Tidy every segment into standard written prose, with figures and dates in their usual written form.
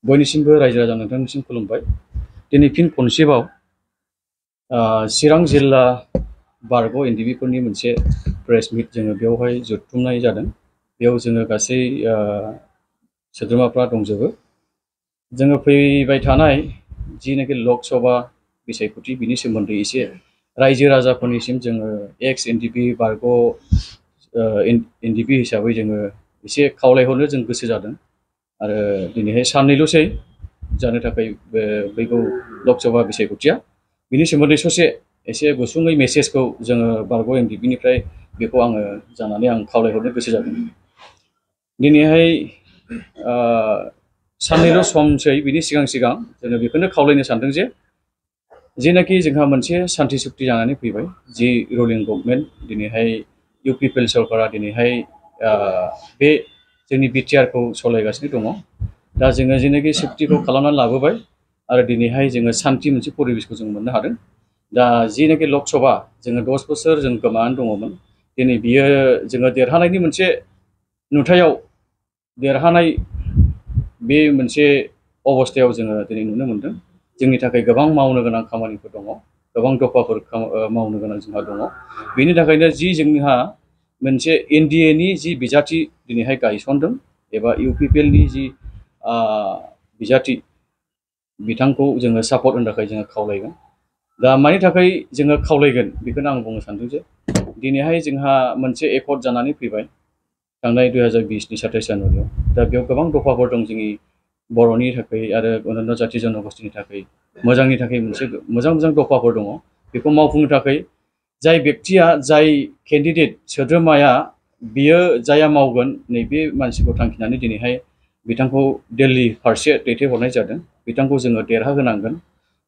बयनिसिमबो रायजो राजा नोंथांनिसिम खुलुमबाय। दिनै फिन खनसेबाव चिरां जिल्ला बारग' एनडिबिफोरनि मोनसे प्रेस मिट जोङो बेवहाय जुथुमनाय जादों। बेयाव जोङो गासै सोद्रोमाफ्रा दंजोबो। जोङो फैबाय थानाय जिनाखि लकसभा बिसायख'थि बिनि सोमोन्दै एसे रायजो राजाफोरनिसिम जोङो एक्स एनडिबि बारग' एनडिबि हिसाबै जोङो एसे खावलायहरनो जों गोसो जादों। आरो दिनैहाय साननैल'सै जानो थाखाय फैगौ लकसभा बिसायख'थिया बिनि सोमोन्दै ससे एसे गुसुङै मेसेजखौ जोङो बारग' एनडिबिनिफ्राय बेखौ आङो जानानै आं खावलायहरनो गोसो जादों। दिनैहाय साननैल' समसै बिनि सिगां जोङो बेखौनो खावलायनो सानदों जे जेनाखि जोंहा मोनसे सान्थि सुक्ति जानानै फैबाय, जि रुलिं गभर्नमेन्ट दिनैहाय इउ पि पि एल सरकारा दिनैहाय बे जोंनि बिटिआरखौ सालायगासिनो दङ। दा जोङो जेनाखि सुक्तिखौ खालामनानै लाबोबाय आरो दिनैहाय जोङो सान्थि मोनसे परिबेसखौ जों मोननो हादों। दा जिनाखि लकसभा जोङो 10 बोसोर जों गोमानानै दङमोन, दिनै बियो जोङो देरहानायनि मोनसे नुथायाव देरहानाय बे मोनसे अबस्थायाव जोङो दिनै नुनो मोनदों। जोंनि थाखाय गोबां मावनो गोनां खामानिफोर दङ, गोबां दफाफोर मावनो गोनां जोंहा दङ। बेनि थाखायनो जोंहा मोनसे एनडिएनि जि बिजाथि दिनैहाय गायसनदों एबा इउ पि पि एलनि जि बिजाथि बिथांखौ जोङो सापर्ट होनो थाखाय जोङो खावलायगोन। दा मानि थाखाय जोङो खावलायगोन बेखौनो आं बुंनो सानदों जे दिनैहाय जोंहा मोनसे एकर्ड जानानै फैबाय थांनाय 2020नि 27 जानुवारियाव। दा बेयाव गोबां दफाफोर दं जोंनि बर'नि थाखाय आरो अन्यान्य जाथि जनगोष्ठीनि थाखाय मोजांनि थाखाय मोनसे मोजां दफाफोर दङ। बेखौ मावफुंनो थाखाय जाय बेक्तिया जाय केन्डिडेट सोद्रोमाया बियो जाया मावगोन नैबे मानसिखौ थांखिनानै दिनैहाय बिथांखौ दिल्ली फारसे दैथायहरनाय जादों। बिथांखौ जोङो देरहाहोनांगोन।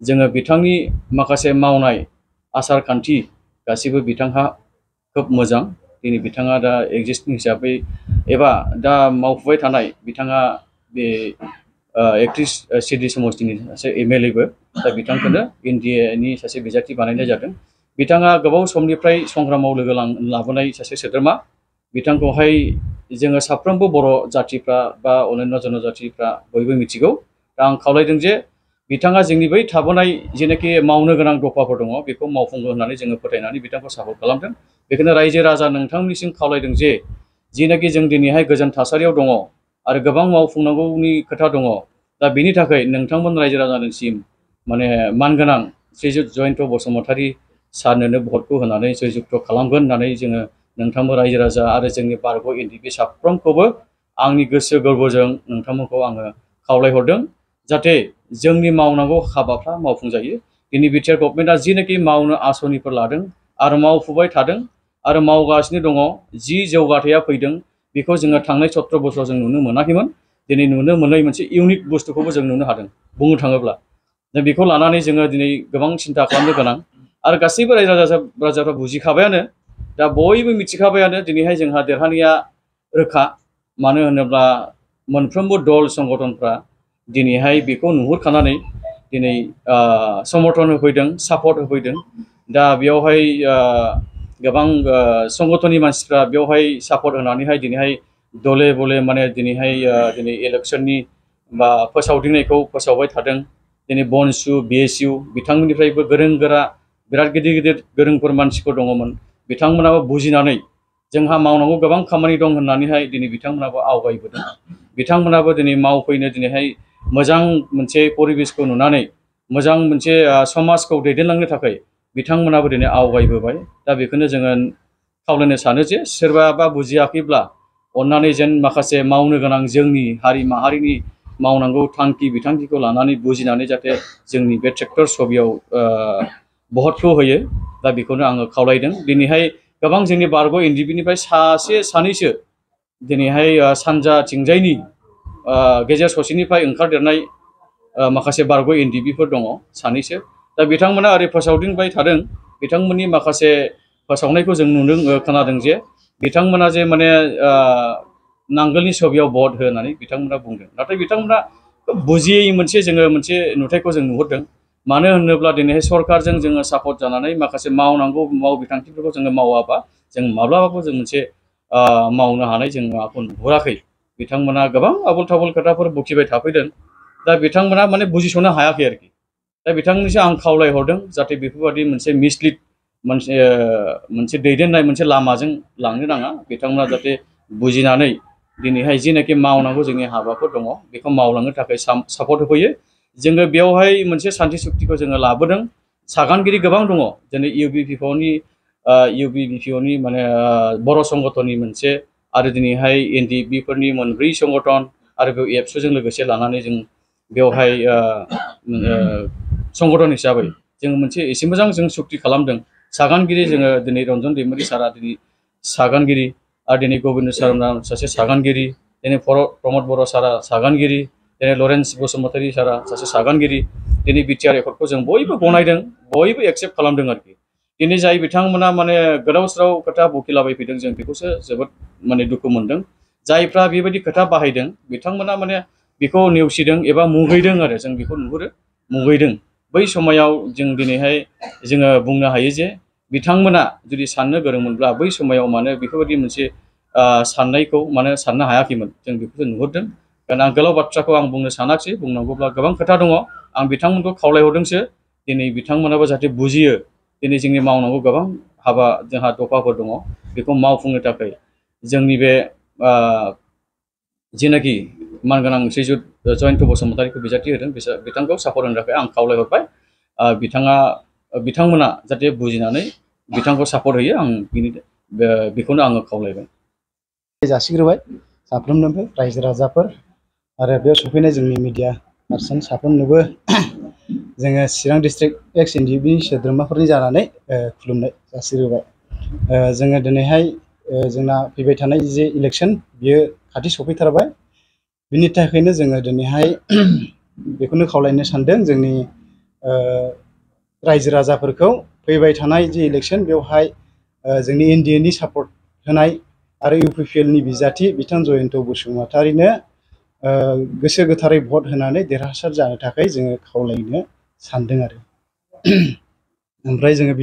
जोङो बिथांनि माखासे मावनाय आसार खान्थि गासिबो बिथांहा खोब मोजां। दिनै बिथाङा दा एक्जिस्टिं हिसाबै एबा दा मावफुबाय थानाय बिथाङा बे एकथ्रिस सिडि समष्टिनि सासे एमएलएबो। दा बिथांखौनो एनडिएनि सासे बिजाथि बानायनाय जादों। बिथाङा गोबाव समनिफ्राय संग्रामाव लोगो लाबोनाय सासे सोद्रोमा। बिथांखौहाय जोङो साफ्रोमबो बर' जाथिफ्रा बा अन्यान्य जनजातिफ्रा बयबो मिथिगौ। दा आं खावलायदों जे बिथाङा जोंनि बै थाबोनाय जेनाखि मावनो गोनां दफाफोर दङ बेखौ मावफुंगोन होननानै जोङो फोथायनानै बिथांखौ सापर्ट खालामदों। बेखायनो रायजो राजा नोंथांमोननिसिम खावलायदों जे जिनाखि जों दिनैहाय गोजोन थासारियाव दङ आरो गोबां मावफुंनांगौनि खोथा दङ। दा बेनि थाखाय नोंथांमोन रायजो राजानिसिम माने मानगोनां श्रीजुत जयन्त बसुमतारी सारनोनो भटखौ होनानै जयजुक्त खालामगोन होननानै जोङो नोंथांमोन रायजो राजा आरो जोंनि बारग' एनडिबि साफ्रोमखौबो आंनि गोसो गोरबोजों नोंथांमोनखौ आङो खावलायहरदों जाहाथे जोंनि मावनांगौ हाबाफ्रा मावफुंजायो। दिनै बिटिआर गभर्नमेन्टआ जिनाखि मावनो आसनिफोर लादों आरो मावफुबाय थादों आरो मावगासिनो दङ, जि जौगाथाया फैदों बेखौ जोङो थांनाय 17 बोसोराव जों नुनो मोनाखैमोन। दिनै नुनो मोनै मोनसे इउनिक बुस्थुखौबो जों नुनो हादों बुंनो थाङोब्ला। दा बेखौ लानानै जोङो दिनै गोबां सिन्था खालामनो गोनां आरो गासैबो रायजो राजाफ्रा बुजिखाबायानो। दा बयबो मिथिखाबायानो दिनैहाय जोंहा देरहानाया रोखा। मानो होनोब्ला मोनफ्रोमबो दल संगठनफ्रा दिनैहाय बेखौ नुहुरखानानै दिनै समर्थन होफैदों, सापर्ट होफैदों। दा बेयावहाय गोबां संगठननि मानसिफ्रा बेवहाय सापर्ट होनानैहाय दिनैहाय दले बले माने दिनै इलेक्सननि बा फोसावदिंनायखौ फोसावबाय थादों। दिनै बनसु बिएसइउ बिथांमोननिफ्रायबो गोरों गोरा बिराद गिदिर गोरोंफोर मानसिफोर दङमोन। बिथांमोनाबो बुजिनानै जोंहा मावनांगौ गोबां खामानि दं होननानैहाय दिनै बिथांमोनाबो आवगायबोदों। बिथांमोनाबो दिनै मावफैनो दिनैहाय मोजां मोनसे परिबेसखौ नुनानै मोजां मोनसे समाजखौ दैदेनलांनो थाखाय बिथांमोनाबो दिनै आवगायबोबाय। दा बेखौनो जोङो खावलायनो सानो जे सोरबाबा बुजियाखैब्ला अन्नानै जेन माखासे मावनो गोनां जोंनि हारि माहारिनि मावनांगौ थांखि बिथांखिखौ लानानै बुजिनानै जाहाथे जोंनि बे ट्रेक्टर छबियाव भटखौ होयो। दा बेखौनो आङो खावलायदों। दिनैहाय गोबां जोंनि बारग' एनडिबिनिफ्राय सासे सानैसो दिनैहाय सानजाथिंजायनि गेजेर ससेनिफ्राय ओंखारदेरनाय माखासे बारग' एनडिबिफोर दङ सानैसो। दा बिथांमोना ओरै फोसावदिंबाय थादों। बिथांमोननि माखासे फोसावनायखौ जों खोनादों जे बिथांमोना जे माने नांगोलनि छबियाव भट होनानै बिथांमोना बुंदों। नाथाय बिथांमोना बुजियै मोनसे नुथायखौ जों नुहुरदों। मानो होनोब्ला दिनैहाय सरकारजों जोङो सापर्ट जानानै माखासे मावनांगौ बिथांखिफोरखौ जोङो मावाबा जों माब्लाबाबो जों मोनसे मावनो हानाय जों माबाखौ नुहुराखै। बिथांमोना गोबां आबोल थाबोल खोथाफोर बखिबाय थाफैदों। दा बिथांमोना माने बुजिस'नो हायाखै आरोखि दा बिथांनिसिम आं खावलायहरदों जाहाथे बेफोरबायदि मोनसे मिसलिड मोनसे दैदेननाय मोनसे लामाजों लांनो नाङा बिथांमोना जाहाथे बुजिनानै दिनैहाय जिनाखि मावनांगौ जोंनि हाबाफोर दङ बेखौ मावलांनो थाखाय सापर्ट होफैयो जोङो बेयावहाय मोनसे सान्थि सुक्तिखौ जोङो लाबोदों सागानगिरि गोबां दङ दिनै इउबिपिअनि माने बर' संगठननि मोनसे आरो दिनैहाय एनडिएफबिफोरनि मोनब्रै संगठन आरो बेयाव एबसुजों लोगोसे लानानै जों बेवहाय संगठन हिसाबै जों मोनसे एसे मोजां जों सुक्ति खालामदों सागानगिरि जोङो दिनै रन्जन दैमारि सारा दिनै सागानगिरि आरो दिनै गबिन्द सारा सासे सागानगिरि दिनै प्रमद बर' सारा सागानगिरि दिनै लरेन्स बसुमतारी सारा सासे सागानगिरि दिनै बिटिआर एकर्डखौ जों बयबो गनायदों बयबो एक्सेप्ट खालामदों आरोखि दिनै जाय बिथांमोना माने गोदाव सोराव खोथा बकिलाबायफैदों जों बेखौसो जोबोद माने दुखु मोनदों जायफ्रा बेबायदि खोथा बाहायदों बिथांमोना माने बेखौ नेवसिदों एबा मुगैदों आरो जों बेखौ नुहुरो मुगैदों बै समायाव जों दिनैहाय जोङो बुंनो हायो जे बिथांमोना जुदि साननो गोरोंमोनब्ला बै समायाव मानो बेफोरबायदि मोनसे साननायखौ मानो साननो हायाखैमोन जों बेखौसो नुहुरदों कारण आं गोलाव बाथ्राखौ आं बुंनो सानाखिसै बुंनांगौब्ला गोबां खोथा दङ आं बिथांमोनखौ खावलायहरदोंसो दिनै बिथांमोनाबो जाहाथे बुजियो दिनै जोंनि मावनांगौ गोबां हाबा जोंहा दफाफोर दङ बेखौ मावफुंनो थाखाय जोंनि बे जिनाखि मानगोनां श्रीजुत जयन्त बसुमतारीखौ बिजाथि होदों बिथांखौ सापर्ट होनो थाखाय आं खावलायहरबाय बिथांमोना जाहाथे बुजिनानै बिथांखौ सापर्ट होयो आं बेखौनो आङो खावलायबाय जासिग्रोबाय साफ्रोमनोबो रायजो राजाफोर आरो बेयाव सफैनाय जोंनि मिडिया पार्सन साफ्रोमनोबो जोङो चिरां डिस्ट्रिक्ट एक्स एनडिएफबि सोद्रोमाफोरनि जानानै खुलुमनाय जासिग्रोबाय जोङो दिनैहाय जोंना फैबाय थानाय जे इलेक्सन बियो खाथि सफैथारबाय बिनि थाखायनो जोङो दिनैहाय बेखौनो खावलायनो सानदों जोंनि रायजो राजाफोरखौ फैबाय थानाय जे इलेक्सन बेवहाय जोंनि एनडिएनि सापर्ट होनाय आरो इउपिपिएलनि बिजाथि बिथां जयन्त बसुमतारीनो गोसो गोथारै भट होनानै देरहासार जानो थाखाय जोङो खावलायनो सानदों आरो ओमफ्राय जोङो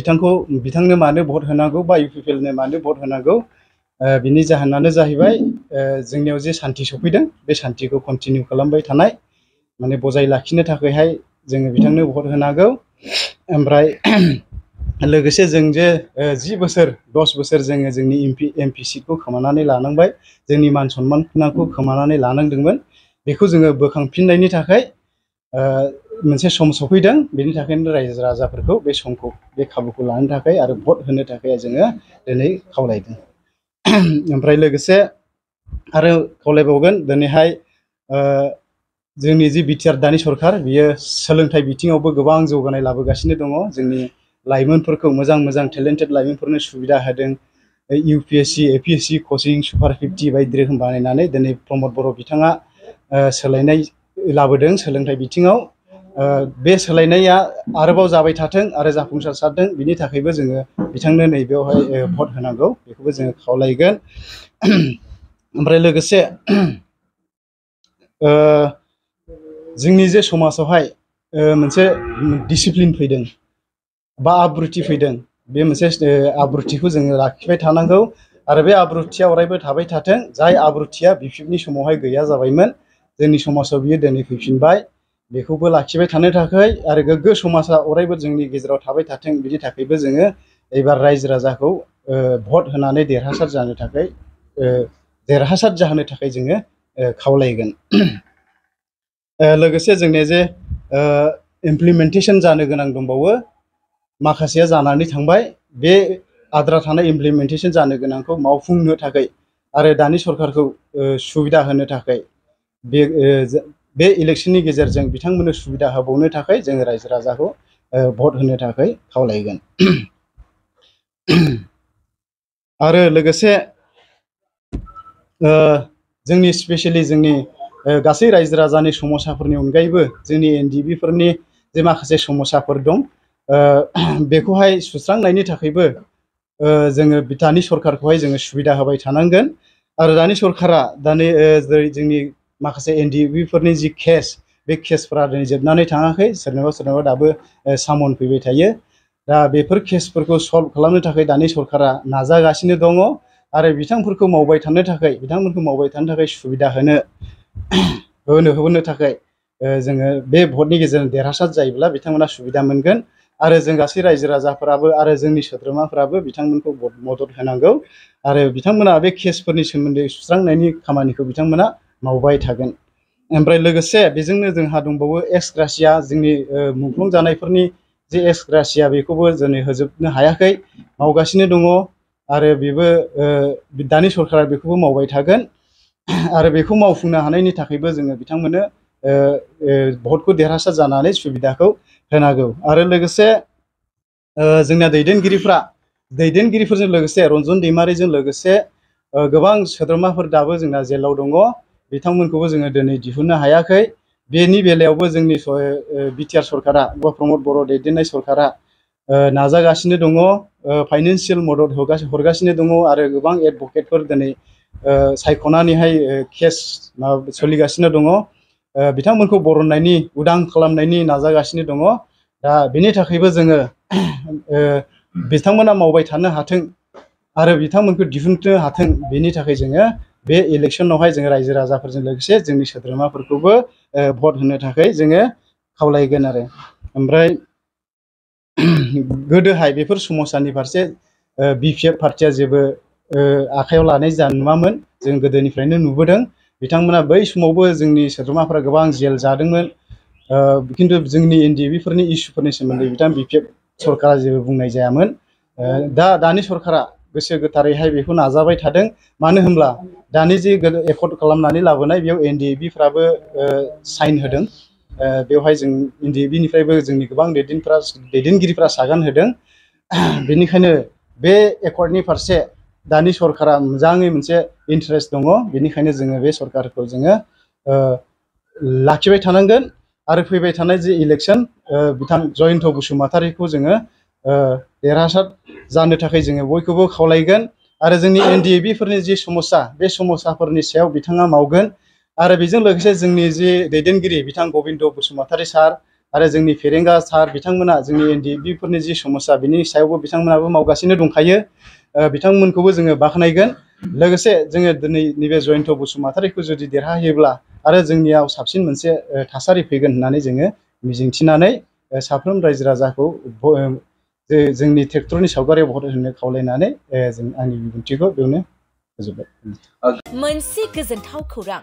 बिथांनो मानो भट होनांगौ बा इउपिपिएलनो मानो भट होनांगौ बिनि जाहोनानो जाहैबाय जोंनियाव जे सान्थि सफैदों बे सान्थिखौ कन्टिनिउ खालामबाय थानाय माने बजाय लाखिनो थाखायहाय जोङो बिथांनो भट होनांगौ ओमफ्राय लोगोसे जों जे 10 बोसोर 10 बोसोर जोङो जोंनि एमपि सिटखौ खोमानानै लानांबाय जोंनि मान सन्मानखौ खोमानानै लानांदोंमोन बेखौ जोङो बोखांफिननायनि थाखाय मोनसे सम सफैदों बेनि थाखायनो रायजो राजाफोरखौ बे समखौ बे खाबुखौ लानो थाखाय आरो भट होनो थाखाय जोङो दिनै खावलायदों ओमफ्राय लोगोसे आरो खावलायबावगोन दिनैहाय जोंनि जि बिटिआर दानि सरखार बियो सोलोंथाइ बिथिङावबो गोबां जौगानाय लाबोगासिनो दङ जोंनि लाइमोनफोरखौ मोजां टेलेन्टेड लाइमोनफोरनो सुबिदा होदों इउपिएससि एपिएससि कचिं सुपार 50 बायदि रोखोम बानायनानै दिनै प्रमद बर' बिथाङा सोलायनाय लाबोदों सोलोंथाइ बिथिङाव बे सोलायनाया आरोबाव जाबाय थाथों आरो जाफुंसारदों बिनि थाखायबो जोङो बिथांनो नैबेयावहाय भट होनांगौ बेखौबो जोङो खावलायगोन ओमफ्राय लोगोसे जोंनि जे समाजावहाय मोनसे डिसिप्लिन फैदों बा आब्रुथि फैदों बे मोनसे आब्रुथिखौ जोङो लाखिबाय थानांगौ आरो बे आब्रुथिया अरायबो थाबाय थाथों जाय आब्रुथिया बिपिएफनि समावहाय गैया जाबायमोन जोंनि समाजाव बियो दिनै फैफिनबाय बेखौबो लाखिबाय थानो थाखाय आरो गोग्गो समाजा अरायबो जोंनि गेजेराव थाबाय थाथों बिनि थाखायबो जोङो एबार रायजो राजाखौ भट होनानै देरहासार जाहोनो थाखाय जोङो खावलायगोन लोगोसे जोंनिया जे इमप्लिमेन्टेसन जानो गोनां दंबावो माखासेया जानानै थांबाय बे आद्रा थानाय इमप्लिमेन्टेसन जानो गोनांखौ मावफुंनो थाखाय आरो दानि सरखारखौ सुबिदा होनो थाखाय बे इलेक्सननि गेजेरजों बिथांमोननो सुबिदा होबावनो थाखाय जोङो रायजो राजाखौ भट होनो थाखाय खावलायगोन आरो लोगोसे जोंनि स्पेसियेलि जोंनि गासै रायजो राजानि समस्याफोरनि अनगायैबो जोंनि एनडिएफबिफोरनि जे माखासे समस्याफोर दं बेखौहाय सुस्रांनायनि थाखायबो जोङो दानि सरखारखौहाय जोङो सुबिदा होबाय थानांगोन आरो दानि सरखारा जेरै जोंनि माखासे एनडिएफबिफोरनि जि केस बे केसफोरा दिनै जोबनानै थाङाखै सोरनाबा दाबो सामन फैबाय थायो दा बेफोर केसफोरखौ सल्भ खालामनो थाखाय दानि सरखारा नाजागासिनो दङ आरो बिथांमोनखौ मावबाय थानो थाखाय सुबिदा होनो थाखाय जोङो बे भटनि गेजेरजों देरहासार जायोब्ला बिथांमोना सुबिदा मोनगोन आरो जों गासै रायजो राजाफोराबो आरो जोंनि सोद्रोमाफोराबो बिथांमोनखौ मदद होनांगौ आरो बिथांमोना बे केसफोरनि सोमोन्दै सुस्रांनायनि खामानिखौ बिथांमोना मावबाय थागोन। ओमफ्राय लोगोसे बेजोंनो जोंहा दंबावो एक्स ग्रासिया जोंनि मुंख्लं जानायफोरनि जे एक्स ग्रासिया बेखौबो जोंनि होजोबनो हायाखै मावगासिनो दङ आरो बेबो दानि सरकारा बेखौबो मावबाय थागोन आरो बेखौ मावफुंनो हानायनि थाखायबो जोङो बिथांमोननो भटखौ देरहासार जानानै सुबिदाखौ होनांगौ आरो लोगोसे जोंना दैदेनगिरिफोरजों लोगोसे रन्जन दैमारिजों लोगोसे गोबां सोद्रोमाफोर दाबो जोंना जेलाव दङ बिथांमोनखौबो जोङो दिनै दिहुननो हायाखै बेनि बेलायावबो जोंनि बिटिआर सरकारा बा प्रमद बर' दैदेननाय सरकारा नाजागासिनो दङ फाइनान्सियेल मदद हरगासिनो दङ आरो गोबां एडभकेटफोर दिनै सायख'नानैहाय केस सोलिगासिनो दङ बिथांमोनखौ बरननायनि उदां खालामनायनि नाजागासिनो दङ दा बेनि थाखायबो जोङो बिथांमोना मावबाय थानो हाथों आरो बिथांमोनखौ दिहुननो हाथों बेनि थाखाय जोङो बे इलेक्सनावहाय जोङो रायजो राजाफोरजों लोगोसे जोंनि सोद्रोमाफोरखौबो भट होनो थाखाय जोङो खावलायगोन आरो ओमफ्राय गोदोहाय बेफोर समस्यानि फारसे बिपिएफ पार्टिया जेबो आखायाव लानाय नुवामोन जों गोदोनिफ्रायनो नुबोदों बिथांमोना बै समावबो जोंनि सोद्रोमाफोरा गोबां जेल जादोंमोन खिन्थु जोंनि एनडिएफबिफोरनि इसुफोरनि सोमोन्दै बिथां बिपिएफ सरकारा जेबो बुंनाय जायामोन दानि सरकारा गोसो गोथारैहाय बेखौ नाजाबाय थादों मानो होनब्ला दानि जे एकर्ड खालामनानै लाबोनाय बेयाव एनडिएफबिफ्राबो साइन होदों बेवहाय जों एनडिएफबिनिफ्रायबो जोंनि गोबां दैदेनगिरिफ्रा सागान होदों बेनिखायनो बे एकर्डनि फारसे दानि सरकारा मोजाङै मोनसे इन्टारेस्ट दङ बेनिखायनो जोङो बे सरकारखौ जोङो लाखिबाय थानांगोन आरो फैबाय थानाय जे इलेक्सन बिथां जयन्त बसुमतारीखौ जोङो देरहासार जानो थाखाय जोङो बयखौबो खावलायगोन आरो जोंनि एनडिएफबिफोरनि जि समस्या बे समस्याफोरनि सायाव बिथाङा मावगोन आरो बेजों लोगोसे जोंनि जि दैदेनगिरि बिथां गबिन्द बसुमतारी सार आरो जोंनि फेरेंगा सार बिथांमोना जोंनि एनडिएफबिफोरनि जि समस्या बिनि सायावबो बिथांमोनाबो मावगासिनो दंखायो बिथांमोनखौबो जोङो बाख्नायगोन लोगोसे जोङो दिनै नैबे जयन्त बसुमतारीखौ जुदि देरहाहोयोब्ला आरो जोंनियाव साबसिन मोनसे थासारि फैगोन होननानै जोङो मिजिंथिनानै साफ्रोम रायजो राजाखौ जोंनि ट्रेक्टरनि सावगारियाव भट होनो खावलायनानै जों आंनि बिबुंथिखौ बेयावनो फोजोबबाय। मोनसे गोजोनथाव खौरां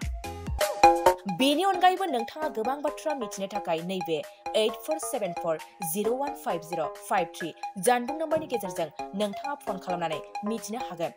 बेनि अनगायैबो नोंथाङा गोबां बाथ्रा मिथिनो थाखाय नैबे 8474015053 जानबुं नम्बरनि गेजेरजों नोंथाङा फन खालामनानै मिथिनो हागोन।